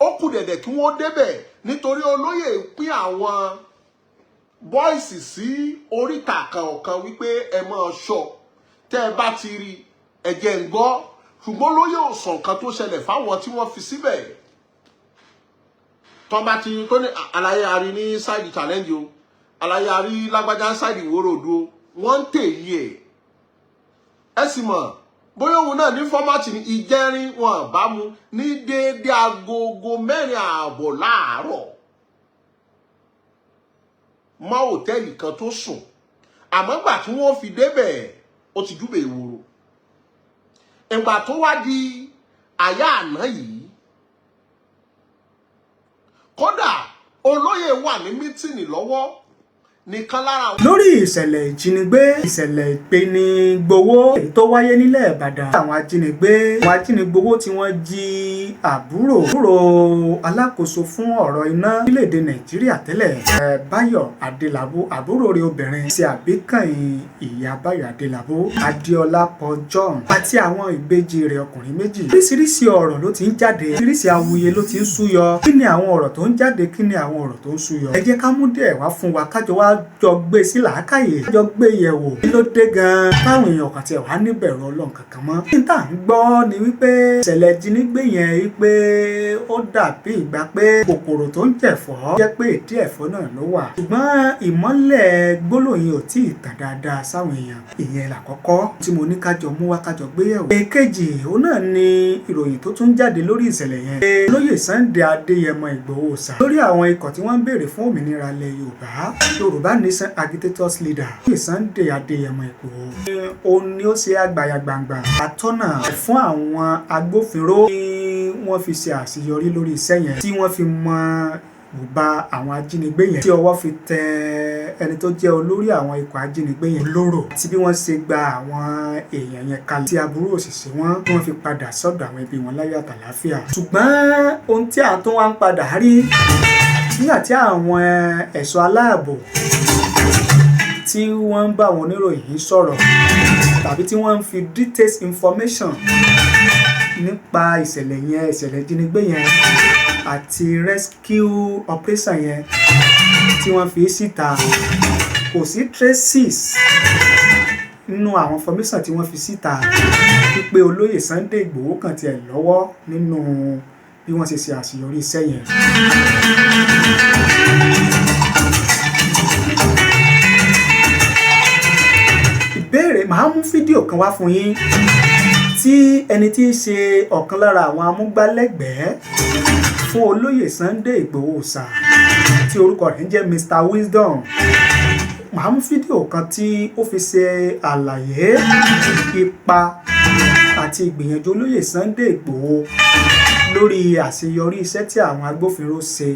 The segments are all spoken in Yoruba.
Ó kù dẹ̀dẹ̀ kí wọ́n débẹ̀, nítorí olóyè pín àwọn boys sí oríta kọ̀ọ̀kan wípé ẹ máa ṣọ́, tẹ́ ẹ bá ti rí, ẹ̀jẹ̀ ń gbọ́. Ṣùgbọ́n olóyè ò sọ nǹkan tó ṣẹlẹ̀ fáwọn tí wọ́n fi síbẹ̀. Tọ́ bá ti tó ní àlàyé àrí ní side Challenge o, àlàyé àrí lágbájá side ìwòròdú o, wọ́n ń tèyí ẹ̀. Ẹ sì mọ̀ bóyá òun náà ní format ní ìjẹrin, wọn bá mu ní déédéé agogo 4:30 láàárọ̀ mọ́ hòtẹ́ẹ̀lì kan tó sùn. Àmọ́ gbà tí wọ́n fi débẹ̀, ó ti júbẹ̀ ìwòrò. Ìgbà tó wá di àyà àná yìí, kódà olóyè wà ní meeting lọ́wọ́ nìkan lára. Lórí ìṣẹ̀lẹ̀ ìjínigbé, ìṣẹ̀lẹ̀ ìpenigbowó èyí tó wáyé nílẹ̀ Ìbàdàn, àwọn ajínigbowó tí wọ́n jí àbúrò alákòóso fún ọ̀rọ̀ iná orílẹ̀-èdè Nàìjíríà tẹ́lẹ̀, Báyọ̀ Adélábù, àbúrò rẹ̀ obìnrin ṣe àbíkànyìn ìyá Báyọ̀ Adélábù, Adéọlá Paul John, àti àwọn ìbejì rẹ̀ ọkùnrin méjì. Oríṣiríṣi ọ̀rọ̀ ló ti ń jáde, oríṣiríṣi awuye ló ti ń súyọ. Kí ni àwọn ọ̀rọ̀ tó ń jáde? Kí ni àwọn ọ̀rọ̀ tó ń súyọ? Ẹ jẹ́ ká mú díẹ̀ wá fún wa, kájọ wá jọ gbé sí làákàyè, kájọ gbé yẹ̀wò. Kí ló dé gan-an táwọn èèyàn kàn tiẹ̀ wá níbẹ̀rù Ọlọ́run kankan mọ́? Kí n tà ń gbọ́ ni wípé ìṣẹ̀lẹ̀ ìjínigbé yẹn, wípé ó dàbí ìgbà pé kòkòrò tó ń jẹ̀fọ́ jẹ́ pé ìdí ẹ̀fọ́ náà ló wà, ṣùgbọ́n ìmọ́lẹ̀ gbólóyìn ò tí ì tàn dáadáa sáwọn èèyàn. Ìyẹn làkọ́kọ́ tí mo ní kájọ mú wá, kájọ gbé yẹ̀wò. Èkejì, òun náà ni ìròyìn tó tún jáde lórí ìṣẹ̀lẹ̀ yẹn. Olóyè Sunday Adéyẹmọ Ìgbòho sà lórí àwọn ikọ̀ tí wọ́n ń béèrè fún òmìnira ilẹ̀ Yorùbá, Yorùbá Nation Agitators Leader, olóyè Sunday Adéyẹmọ Ìgbòho, òun ni ó ṣe àgbàyàgbàǹgbà àtọ́nà fún àwọn agbófinró tí wọ́n fi ṣe àṣeyọrí lórí iṣẹ́ yẹn, tí wọ́n fi mọ bùbá àwọn ajínigbé yẹn, tí ọwọ́ fi tẹ ẹni tó jẹ́ olórí àwọn ikọ̀ ajínigbé yẹn lóró, àti bí wọ́n ṣe gba àwọn èèyàn yẹn kalẹ̀ tí aburú òṣìṣẹ́ wọn, tí wọ́n fi padà sọ́dọ̀ àwọn ẹbí wọn láyọ̀ àtàláfíà. Ṣùgbọ́n ohun tí a tún wá ń padà rí nígbà tí àwọn ẹ̀ṣọ́ aláàbò tí wọ́n ń bá àwọn oníròyìn sọ̀rọ̀ tàbí tí wọ́n ń fi details information nípa ìṣẹ̀lẹ̀ yẹn, ìṣẹ̀lẹ̀ ìjínigbé yẹn àti rescue operation yẹn tí wọ́n fi síta, kò sí traces nínú àwọn information tí wọ́n fi síta wípé olóyè Sunday Igboho kàn tiẹ̀ lọ́wọ́ nínú bí wọ́n ṣe ṣe àṣeyọrí iṣẹ́ yẹn. Ìbéèrè, màá mú fídíò kan wá fún yín tí ẹni tí í ṣe ọ̀kan lára àwọn amúgbálẹ́gbẹ̀ẹ́ fún olóyè Sunday Igboho ṣá, tí orúkọ rẹ̀ ń jẹ́ Mr Wisdom. Màá mú fídíò kan tí ó fi ṣe àlàyé ipa àti ìgbìyànjú olóyè Sunday Igboho lórí àṣeyọrí iṣẹ́ tí àwọn agbófinró ṣe,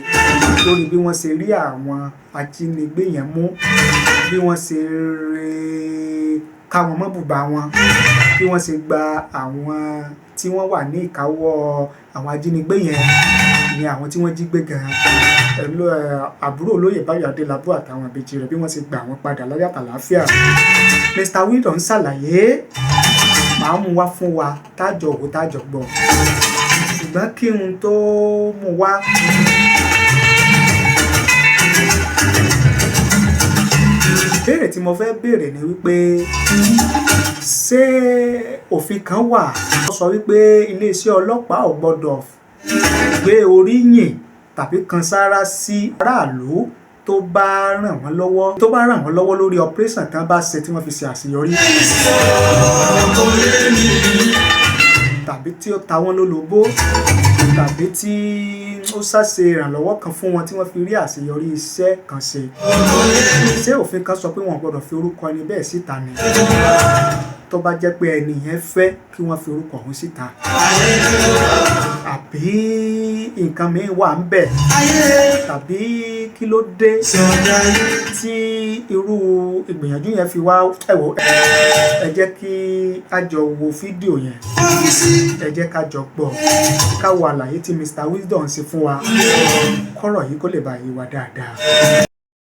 lórí bí wọ́n ṣe rí àwọn ajínigbé yẹn mú, bí wọ́n ṣe ká wọn mọ́ bùbá wọn, bí wọ́n ṣe gba àwọn tí wọ́n wà ní ìkáwọ́ àwọn ajínigbé yẹn, ní àwọn tí wọ́n jí gbé gan-an, àbúrò olóyè Báyọ̀ Adélábù àtàwọn ìbejì rẹ̀, bí wọ́n ṣe gbà wọ́n padà láyọ̀ àtàláfíà. Mr Wisdom ṣàlàyé, màá mú wá fún wa, tájọ òwò tájọ gbọ́. Ṣùgbọ́n kí n tó mú wá, ìbéèrè tí mo fẹ́ béèrè ni wípé, ṣé òfin kan wà tó sọ wípé iléeṣẹ́ ọlọ́pàá ò gbọ́dọ̀ gbé oríyìn tàbí kan sáárá sí aráàlú tó bá ràn wọ́n lọ́wọ́, tó bá ràn wọ́n lọ́wọ́ lórí operation tán bá ṣe tí wọ́n fi ṣe àṣeyọrí, tàbí tí ó ta wọ́n lólobó, tàbí tí ó ṣàṣe ìrànlọ́wọ́ kan fún wọn tí wọ́n fi rí àṣeyọrí iṣẹ́ kan ṣe? Ṣé òfin kan sọ pé wọn ò gbọ́dọ̀ fi orúkọ ẹni bẹ́ẹ̀ síta ni, tó bá jẹ́ pé ẹni yẹn fẹ́ kí wọ́n fi orúkọ ọ̀hún síta, àbí nǹkan míì wà ń bẹ̀, tàbí kí ló dé tí irú ìgbìyànjú yẹn fi wá? Ẹ wò, ẹ jẹ́ kí a jọ wo fídíò yẹn, ẹ jẹ́ ká jọ gbọ́, ká wo àlàyé tí Mr Wisdom ṣe fún wa, kọ́rọ̀ yìí kó lè bá yé wa dáadáa.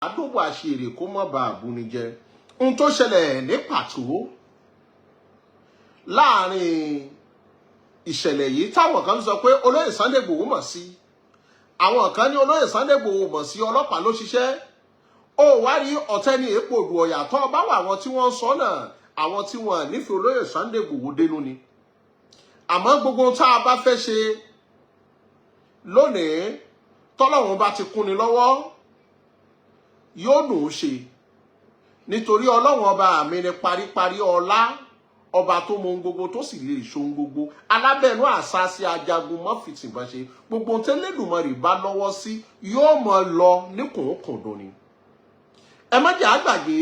Àdóbò àṣèrè kó má bàa buni jẹ. Ohun tó ṣẹlẹ̀ ní pàtó láàrin ìṣẹ̀lẹ̀ yìí táwọn kan sọ pé olóyè Sunday Igboho mọ̀ sí. Àwọn kan ní olóyè Sunday Igboho mọ̀ sí, ọlọ́pàá ló ṣiṣẹ́. Ó wá rí ọ̀tẹ́ ní èèpo òdù ọ̀yà tó bá wà. Àwọn tí wọ́n ń sọ náà, àwọn tí wọ́n nífẹ̀ẹ́ olóyè Sunday Igboho dénú ni. Àmọ́ gbogbo tá a bá fẹ́ ṣe lónìí, tọ́lọ́run bá ti kúnni lọ́wọ́, yóò dùn ún ṣe, nítorí Ọlọ́run ọba mi ni paríparí ọlá, ọba tó mọ ohun gbogbo, tó sì lè ṣe ohun gbogbo, alábẹ́ẹ̀nú àṣà sí ajagun mọ́fìtìbọn ṣe. Gbogbo ohun tẹ́lẹ̀dùmarè bá lọ́wọ́ sí yóò mọ lọ ní kùnkùndùn ni. Ẹ má jẹ́ àgbàgbé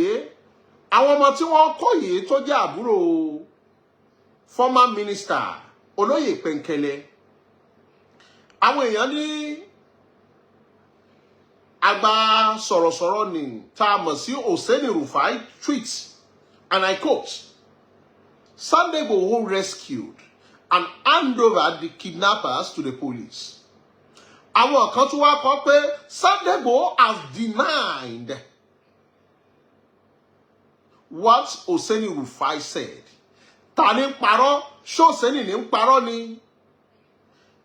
àwọn ọmọ tí wọ́n kó yìí tó jẹ́ àbúrò former minister olóyè Pẹ̀nkẹ́lẹ́. Àwọn èèyàn ní àgbà sọ̀rọ̀sọ̀rọ̀ ni tá a mọ̀ sí Oseni Rufai tweet, and I quote, "Sunday Igboho rescued and hand over the kidnappers to the police." Àwọn kan tún wá kọ pé Sunday Igboho has denied what Oseni Rufai said. Ta ni ń parọ́? Ṣé Oseni ní ń parọ́ ni,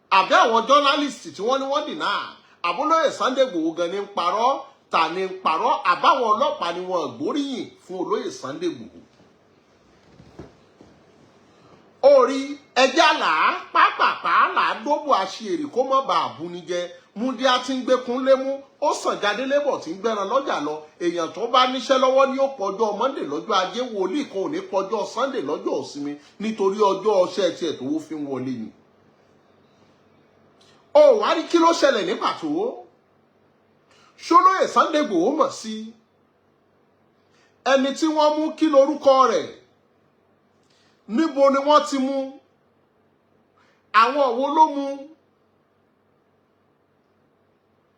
àbí àwọn journalist tí wọ́n ní wọ́n deny, àbólóyè Sunday Igboho gan ni ń parọ́? Ta ni ń parọ́? Àbáwọn ọlọ́pàá ni wọ́n gbóríyìn fún olóyè Sunday Igboho? Orí ẹjẹ́ àlá pápápá là á dóbò àṣìírì kó mọ́ bá àbúni jẹ. Múdíá tí ń gbékun lémú, ó sàn jáde lébọ̀ tí ń gbẹ́ran lọ́jà lọ. Èèyàn tó bá níṣẹ́ lọ́wọ́ ní ó pọjọ́ Monday lọ́jọ́ ajé. Wòlíì kan ò ní pọjọ́ Sunday lọ́jọ́ ìsinmi, nítorí ọjọ́ ọṣẹ́ tiẹ̀ tó wó fi ń wọlé ni. Ó wá rí kí ló ṣẹlẹ̀ ní pàtó? Ṣólóyè Sunday Igboho mọ̀ sí ẹni tí wọ́n mú? Kí lorúkọ rẹ̀? Níbo ni wọ́n ti mú? Àwọn wo ló mú?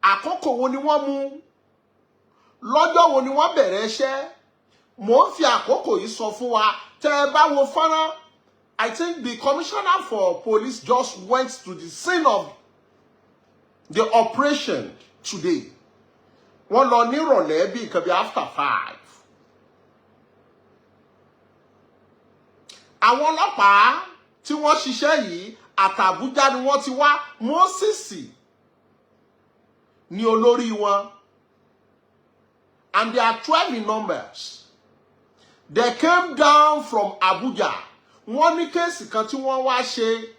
Àkókò wo ni wọ́n mú? Lọ́jọ́ wo ni wọ́n bẹ̀rẹ̀ iṣẹ́? Mò ń fi àkókò yìí sọ fún wa, tẹ́ ẹ bá wo fọ́nrán, I think the commissioner for police just went to the scene of the operation today. Wọ́n lọ nírọ̀lẹ́ bí nǹkan bí after 5. Àwọn ọlọ́pàá tí wọ́n ṣiṣẹ́ yìí, àtàbújá ni wọ́n ti wá. Moses ní olórí wọn, and they are 12 in numbers. They came down from Abuja. Wọ́n ní case kan tí wọ́n wá ṣe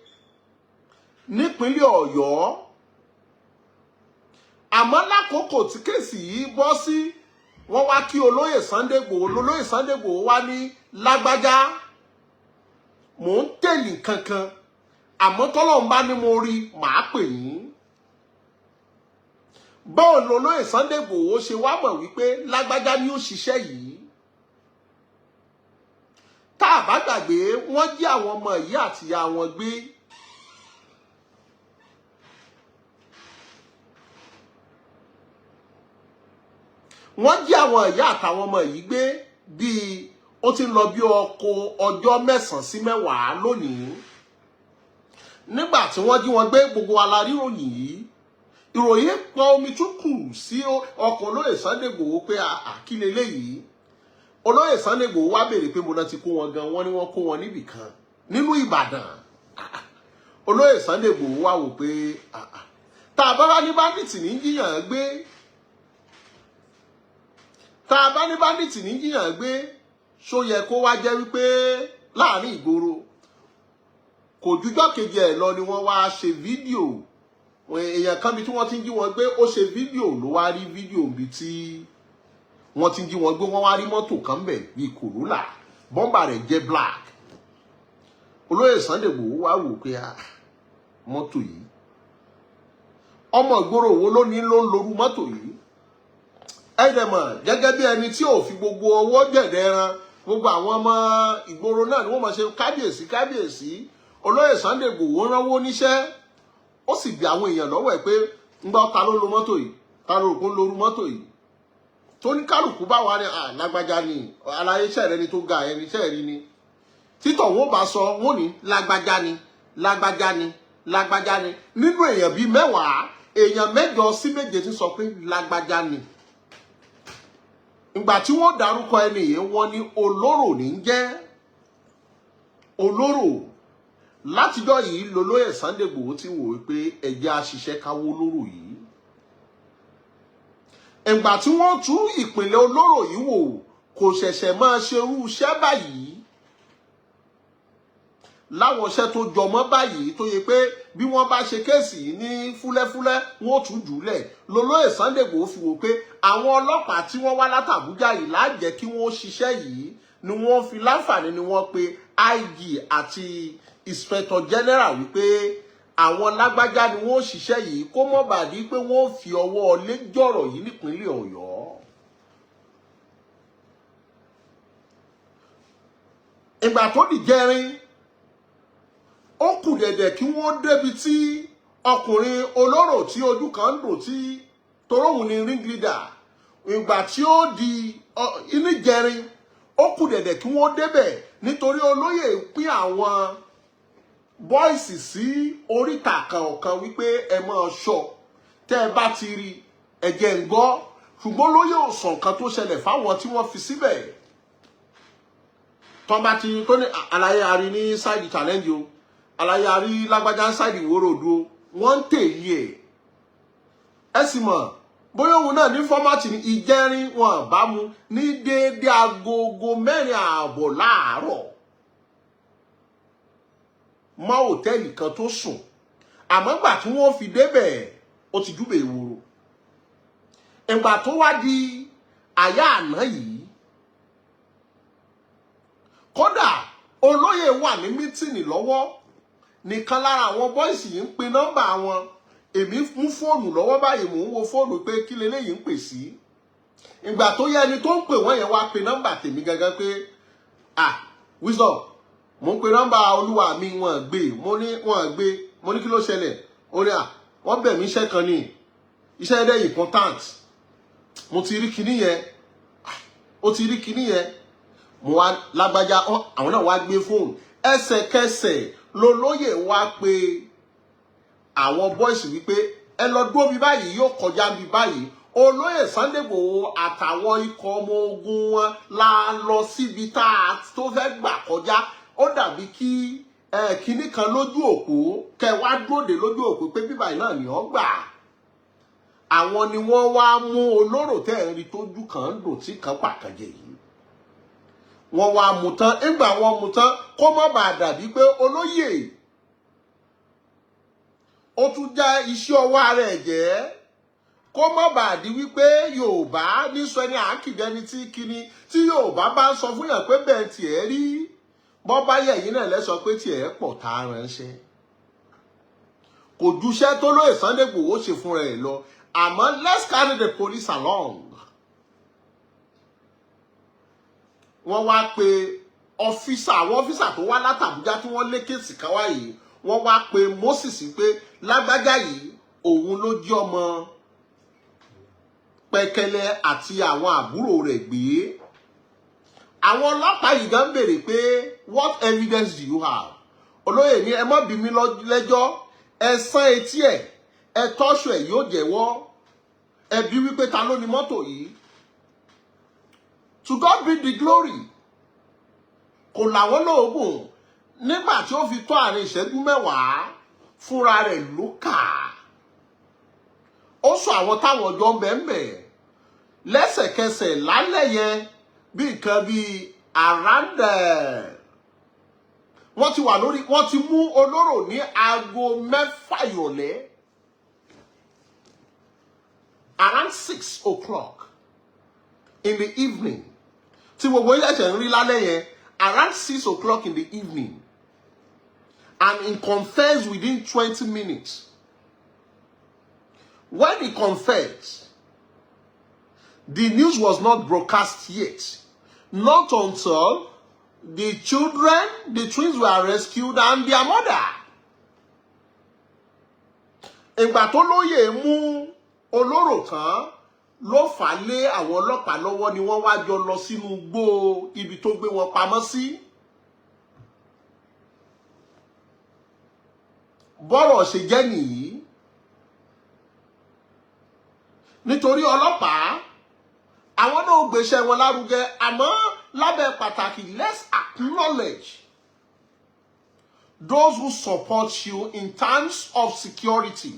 nípínlẹ̀ Ọ̀yọ́. Àmọ́ lákòókò tí case yìí bọ́ sí, wọ́n wá kí olóyè Sunday Igboho. Olóyè Sunday Igboho wá ní, "Lágbájá, mò ń tẹ̀lé kankan, àmọ́ tọ́lọ́run bá ní mo rí, màá pè yín." Báwo lolóyè Sunday Igboho ṣe wá mọ̀ wípé lágbájá ni ó ṣiṣẹ́ yìí? Tá a bá gbàgbé, wọ́n jí àwọn ọmọ yìí àtìyá wọn gbé. Wọ́n jí àwọn ìyá àtàwọn ọmọ yìí gbé bíi ó ti ń lọ bí ọkọ̀ ọjọ́ 9 sí 10 lónìí. Nígbà tí wọ́n jí wọn gbé, gbogbo wa la rí ìròyìn yìí. Ìròyìn pọn omi tún kù sí ọkàn olóyè Sunday Igboho pé àkílẹ̀ léyìí. Olóyè Sunday Igboho wá béèrè pé mo náà ti kó wọn gan. Wọ́n ní wọ́n kó wọn níbì kan nínú Ìbàdàn. Olóyè Sunday Igboho wá wò pé tá a bá wá ní bandit ní jíyàn gbé, tá a bá ní bandit ní jíyàn gbé, ṣó yẹ kó wá jẹ́ wípé láàrin ìgboro? Kò jújọ́ kejì ẹ̀ lọ ni wọ́n wá ṣe fídíò. Èèyàn kan bí tí wọ́n ti ń jí wọn gbé, ó ṣe fídíò, ló wá rí fídíò bí tí wọ́n ti ń jí wọn gbé. Wọ́n wá rí mọ́tò kan bẹ̀ bíi Corolla, bọ́mbà rẹ̀ jẹ́ black. Olóyè Sunday Igboho wá wò pé mọ́tò yìí, ọmọ ìgboro wo ló ní ló ń lorú mọ́tò yìí? Ẹ dẹ̀ mọ̀, gẹ́gẹ́ bí ẹni tí ò fi gbogbo ọwọ́ jẹ̀dẹ̀ ẹran, gbogbo àwọn ọmọ ìgboro náà ni wọ́n máa ṣe kábíyèsí kábíyèsí. Olóyè Sunday Igboho ránwó níṣẹ́, ó sì bí àwọn èèyàn lọ́wọ́ ẹ̀ pé ń gbọ́, ta ló lo mọ́tò yìí? Ta ló rò pé ó ń lorú mọ́tò yìí? Tó ní kálukú bá wà ní lágbájá ni, aláyé iṣẹ́ rẹ ni tó ga ẹni iṣẹ́ rí ni. Títọ̀ wọn bá sọ, wọn ní lágbájá ni, lágbájá ni, lágbájá ni. Nínú èèyàn bíi 10, èèyàn 8 sí 7 ti sọ pé lágbájá ni. Ìgbà tí wọ́n dárúkọ ẹni yìí, wọ́n ní olóró ní jẹ́ olóró. Látijọ́ yìí lolóyè Sunday Igboho ti wò pé ẹjẹ́ àṣìṣe káwó olóró yìí. Ìgbà tí wọ́n tú ìpìlẹ̀ olóró yìí wò, kò ṣẹ̀ṣẹ̀ máa ṣerú iṣẹ́ báyìí láwọn iṣẹ́ tó jọmọ́ báyìí, tó yẹ pé bí wọ́n bá ṣe case yìí ní fúlẹ́fúlẹ́, wọ́n ó tún jùlẹ̀. Lolóyè Sunday Igboho fi wò pé àwọn ọlọ́pàá tí wọ́n wá látàbújá yìí lájẹ́ kí wọ́n ṣiṣẹ́ yìí ni wọ́n fi láǹfààní ni wọ́n pe IG àti Inspector General wípé àwọn lágbájá ni wọ́n ṣiṣẹ́ yìí, kó mọ́ bàdí pé wọ́n fi ọwọ́ lé jọ̀rọ̀ yìí nípínlẹ̀ Ọ̀yọ́. Ìgbà tó dìjẹrin, ó kù dẹ̀dẹ̀ kí wọ́n débi tí ọkùnrin olóró tí ojú kan ń dùn tí toróhùn ni ring leader. Ìgbà tí ó di ìníjẹrin, ó kù dẹ̀dẹ̀ kí wọ́n débẹ̀, nítorí olóyè pín àwọn boys sí oríta kọ̀ọ̀kan wípé ẹ máa ṣọ́, tẹ́ ẹ bá ti rí ẹ̀jẹ̀ ń gbọ́. Ṣùgbọ́n olóyè ò sọ nǹkan tó ṣẹlẹ̀ fáwọn tí wọ́n fi síbẹ̀. Tọ́ bá ti tó ní àlàyé àrí ní side Challenge o, àlàyé àrí lágbájá side Ìwó Road o, wọ́n ń tèyí ẹ̀. Ẹ sì mọ̀ bóyá òun náà ní format ní ìjẹrin wọn bá mu ní déédéé agogo 4:30 láàárọ̀ mọ́ hòtẹ́ẹ̀lì kan tó sùn. Àmọ́ gbà tí wọ́n fi débẹ̀, ó ti júbẹ̀ ìwòrò. Ìgbà tó wá di àyà àná yìí, kódà olóyè wà ní meeting lọ́wọ́ nìkan lára àwọn boys yìí ń pe nọ́mbà wọn. Èmi mú fóònù lọ́wọ́ báyìí, mò ń wo fóònù pé kí leléyìí ń pè sí. Ìgbà tó yẹ, ẹni tó ń pè wọ́n yẹn wá pe nọ́mbà tèmi gangan pé, "Ah, Wisdom, mò ń pe nọ́mbà olúwa mi, wọ́n gbé." Mo ní wọ́n gbé. Mo ní kí ló ṣẹlẹ̀? Ó ní à wọ́n bẹ̀ mí iṣẹ́ kan ní iṣẹ́ ẹ̀dẹ̀ important, mo ti rí kinní yẹn, ó ti rí kinní yẹn. Mo wá lágbájá, àwọn náà wá gbé fóònù. Ẹsẹ̀kẹsẹ̀ lolóyè wá pé àwọn boys wípé ẹ lọ dúró bí báyìí, yóò kọjá bí báyìí. Olóyè Sunday Igboho àtàwọn ikọ̀ ọmọ ogun wọn la lọ síbi tá a tó fẹ́ gbà kọjá. Ó dàbí kí kinní kan lójú òpó kẹ wá dúró lójú òpó pé bíbá yìí náà ni ó gbà. Àwọn ni wọ́n wá mú olóró tẹ́ ẹ̀ ń rí tójú kan ń dùn tí kan pàkànjẹ yìí. Wọ́n wá mú tán. Nígbà wọ́n mú tán, kó má bàa dàbí pé olóyè ó tún já iṣẹ́ ọwọ́ ara ẹ̀ jẹ́, kó má bàa di wípé Yorùbá ní sọ ẹni àákìdẹni tí kíni tí Yorùbá bá ń sọ fún yàn pé bẹ́ẹ̀ tiẹ̀ rí bọ́ bá yẹ̀ yín náà lẹ́sọ pé tiẹ̀ pọ̀ tá a ránṣẹ́. Kò juṣẹ́ tó lóye Sunday Igboho ṣe fúnra ẹ̀ lọ. Àmọ́ let's carry the police along. Wọ́n wá pe officer, àwọn officer tó wá látàbújá tí wọ́n lé case káwá yìí, wọ́n wá pe Moses pé lágbájá yìí, òun ló jí ọmọ Pẹ̀kẹ́lẹ́ àti àwọn àbúrò rẹ̀ gbé. Àwọn ọlọ́pàá yìí gan béèrè pé, "What evidence do you have?" Olóyè ní ẹ má bí mi lẹ́jọ́, ẹ sán etí ẹ̀, ẹ tọ́ṣù ẹ̀, yóò jẹ́wọ́. Ẹ bí wípé ta ló ní mọ́tò yìí. To God be the glory, kò làwọn lóògùn. Nígbà tí ó fi tó àárín ìṣẹ́jú 10, fúnra rẹ̀ ló kà ó sọ àwọn táwọn jọ ń bẹ̀ ń bẹ̀ lẹ́sẹ̀kẹsẹ̀ lálẹ́ yẹn, bí nǹkan bíi around, wọ́n ti wà lórí, wọ́n ti mú olóró ní aago 6 ìrọ̀lẹ́, around 6 o'clock in the evening, tí gbogbo ilé ẹ̀ṣẹ̀ ń rí lálẹ́ yẹn, around 6 o'clock in the evening, and he confessed within 20 minutes. When he confessed, the news was not broadcast yet, not until the children, the twins, were rescued and their mother. Ìgbà tó lóye mú olóró tán ló fà á lé àwọn ọlọ́pàá lọ́wọ́, ni wọ́n wá jọ lọ sínú igbó ibi tó gbé wọn pamọ́ sí. Bọ́rọ̀ ṣe jẹ́ nìyí. Nítorí ọlọ́pàá, àwọn náà gbéṣẹ́ wọn lárugẹ, àmọ́ lábẹ́ pàtàkì, let's acknowledge those who support you in terms of security.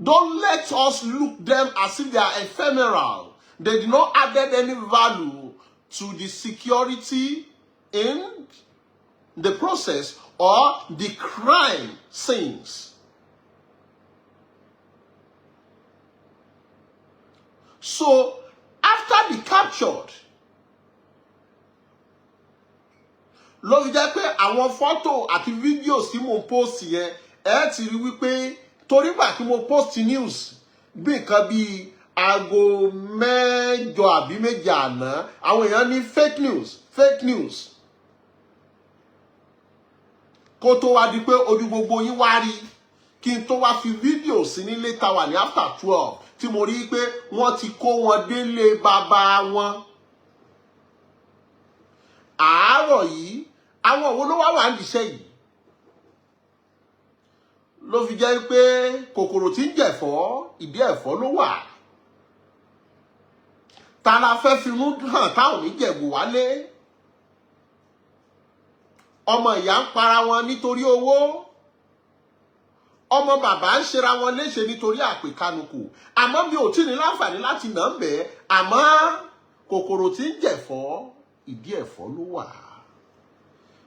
Don't let us look them as if they are ephemeral. They did not add any value to the security in the process or the crime scenes. So, after the captured, ló fi jẹ́ pé àwọn fọ́tò àti fídíò tí mo post yẹn, ẹ ti rí wípé torí gbà tí mo post news bí nǹkan bíi aago 8 àbí 7 àná, àwọn èèyàn ní fake news, fake news, kó tó wá di pé ojú gbogbo yín wá rí, kí n tó wá fi fídíò sí nílé ta wà ní after 12 tí mo rí pé wọ́n ti kó wọn délé bàbá wọn. Àárọ̀ yìí, àwọn wo ló wá wà níṣẹ́ yìí? Ló fi jẹ́ pé kòkòrò tí ń jẹ̀fọ́, ìdí ẹ̀fọ́ ló wà. Ta la fẹ́ finú hàn táwọn oníjẹ̀bù wálé? Ọmọ ìyá ń para wọn nítorí owó, ọmọ bàbá ń ṣera wọn léṣe nítorí àpèkánukò. Àmọ́ mi ò tí ní láǹfààní láti nà ń bẹ́ẹ̀. Àmọ́ kòkòrò tí ń jẹ̀fọ́, ìdí ẹ̀fọ́ ló wà.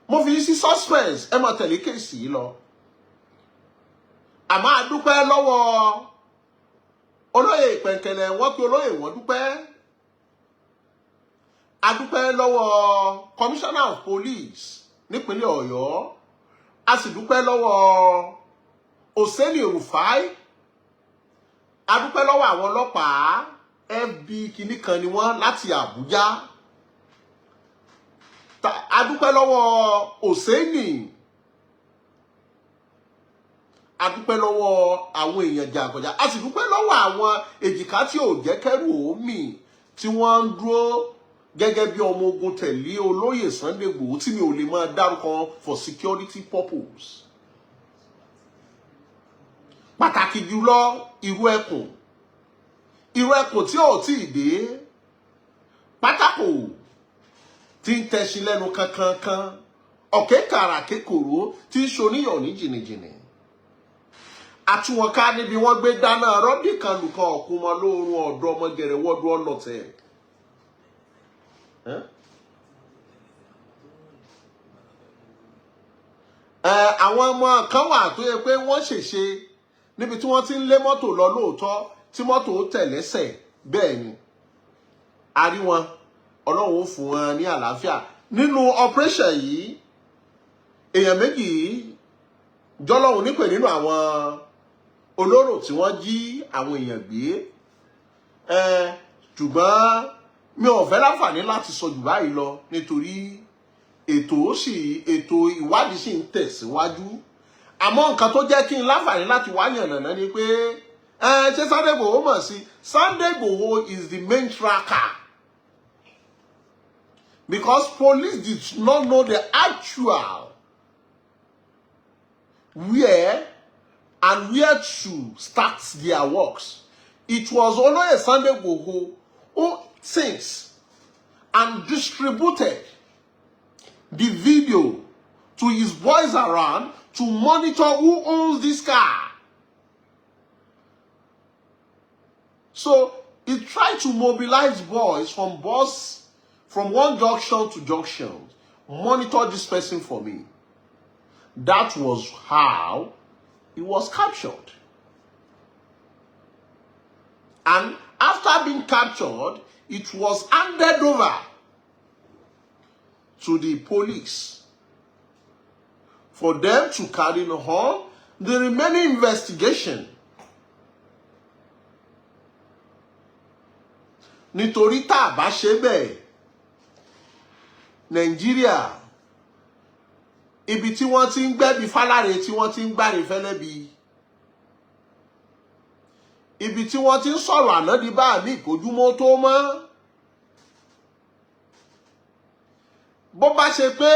Mo fi sí suspense, ẹ máa tẹ̀lé case yìí lọ. Àmọ́ a dúpẹ́ lọ́wọ́ olóyè Ìpẹ̀ǹkẹ̀lẹ̀, wọ́n pe olóyè, wọ́n dúpẹ́. A dúpẹ́ lọ́wọ́ commissioner of police nípínlẹ̀ Ọ̀yọ́, a sì dúpẹ́ lọ́wọ́ Oseni Rufai. A dúpẹ́ lọ́wọ́ àwọn ọlọ́pàá FB kìíní kan ni wọ́n láti Àbújá. A dúpẹ́ lọ́wọ́ Oseni, a dúpẹ́ lọ́wọ́ àwọn èèyàn jàǹkànjà, a sì dúpẹ́ lọ́wọ́ àwọn èjìká tí ò jẹ́ kẹ́rù omi, tí wọ́n ń dúró gẹ́gẹ́ bí ọmọ ogun tẹ̀lé olóyè Sunday Igboho, tí mi ò lè máa dárúkọ for security purpose. Pàtàkì jùlọ, irú ẹkùn, irú ẹkùn tí ò tí ì dé pátákó, tí ń tẹṣin lẹ́nu kankankan, ọ̀kẹ́ kàrà kékòrò tí ń ṣoníyọ̀ ní jìnnìjìnnì, àtúwọ̀nká níbi wọ́n gbé dáná rọ́bì kan lùkọ́ ọ̀kú mọ́ lóorun ọ̀dọ́ ọmọ gẹ̀rẹ́wọ́dún ọlọ́tẹ̀. Ẹ àwọn ọmọ kan wà tó yẹ pé wọ́n ṣèṣe níbi tí wọ́n ti ń lé mọ́tò lọ lóòótọ́, tí mọ́tò tẹ̀ lẹ́sẹ̀. Bẹ́ẹ̀ ni a rí wọn. Ọlọ́run ó fún wọn ní àlàáfíà. Nínú operation yìí, èèyàn méjì jọlọ́run nípè nínú àwọn olóró tí wọ́n jí àwọn èèyàn gbé ẹ, ṣùgbọ́n mi ò fẹ́ láǹfààní láti sọ jù báyìí lọ nítorí ètò ìwádìí sì ń tẹ̀síwájú. Àmọ́ nǹkan tó jẹ́ kí n láǹfààní láti wá yànnàná ni pé ẹ ṣé Sunday Igboho mọ̀ sí. Sunday Igboho is the main tracker because police did not know the actual where and where to start their works. It was Olóyè Sunday Igboho who thinks and distributed the video to his boys around to monitor who owns this car. So he tried to mobilize boys from bus from one junction to junction. "Monitor this person for me." That was how he was captured. And after being captured, it was handed over to the police for them to carry on the remaining investigation. Nítorí tá a bá ṣe bẹ́ẹ̀, Nàìjíríà, ibi tí wọ́n ti ń gbẹ́bi fáláre, tí wọ́n ti ń gbáre fẹ́lẹ́bi, ibi tí wọ́n ti ń sọ̀rọ̀ àná di bá mi ìkójúmọ́ tó mọ́. Bó bá ṣe pé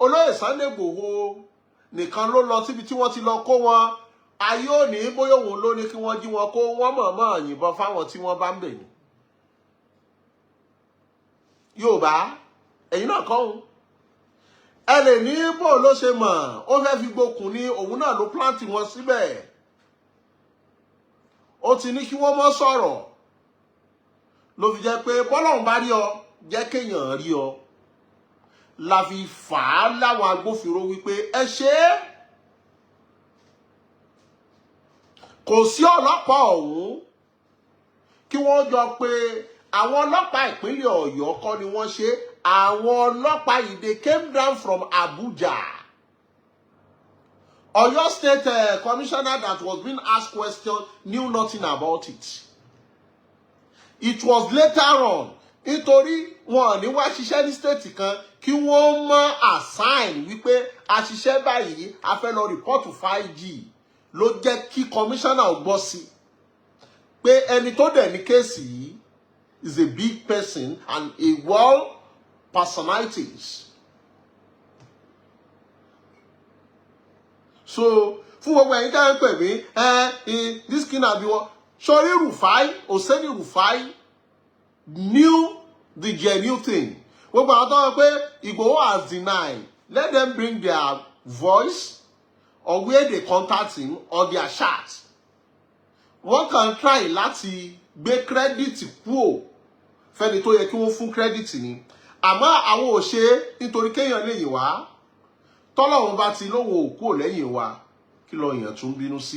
olóyè Sunday Igboho nìkan ló lọ síbi tí wọ́n ti lọ kó wọn, ayé òní bóyá òun ló ní kí wọ́n jí wọn kó, wọ́n mọ̀ọ́mọ̀ yìnbọn fáwọn tí wọ́n bá ń bẹ̀ ni. Yorùbá, ẹ̀yin náà kọ́ òun. Ẹ lè ní bó ló ṣe mọ̀, ó fẹ́ fi gbókùn ní òun náà ló plant wọn síbẹ̀. Ó ti ní kí wọ́n mọ́ sọ̀rọ̀, ló fi jẹ́ pé bọ́lọ́run bá rí ọ, jẹ́ kéèyàn rí ọ, la fi fà á láwọn agbófinró wípé ẹ ṣe é. Kò sí ọlọ́pàá ọ̀hún kí wọ́n jọ pé àwọn ọlọ́pàá ìpínlẹ̀ Ọ̀yọ́ kọ́ ni wọ́n ṣe. Àwọn ọlọ́pàá yìí, they came down from Abuja. Ọ̀yọ́ State commissioner that was being asked question knew nothing about it. It was later on, nítorí wọn ò ní wá ṣiṣẹ́ ní state kan kí wọ́n mọ assign wípé a ṣiṣẹ́ báyìí, a fẹ́ lọ report 5G, ló jẹ́ kí commissioner gbọ́ sí pé ẹni tó dẹ̀ ní case yìí is a big person and a well personalities. So fún gbogbo ẹ̀yin tẹ́ ń pè mí ẹ, this kind of wọ́n sọrí, Rufai, Oseni Rufai knew the genuine thing. Gbogbo àwọn tó wọ́n pé Igboho has denied, let them bring their voice or where they contact him or their chat. Wọ́n kàn try láti gbé credit kúò fẹ́ni tó yẹ kí wọ́n fún credit ni, àmọ́ àwọn ò ṣe é nítorí kéèyàn lè yìn wá. Tọ́lọ́run bá ti lóun ò kúò lẹ́yìn wa, kí lọ yàn tún bínú sí.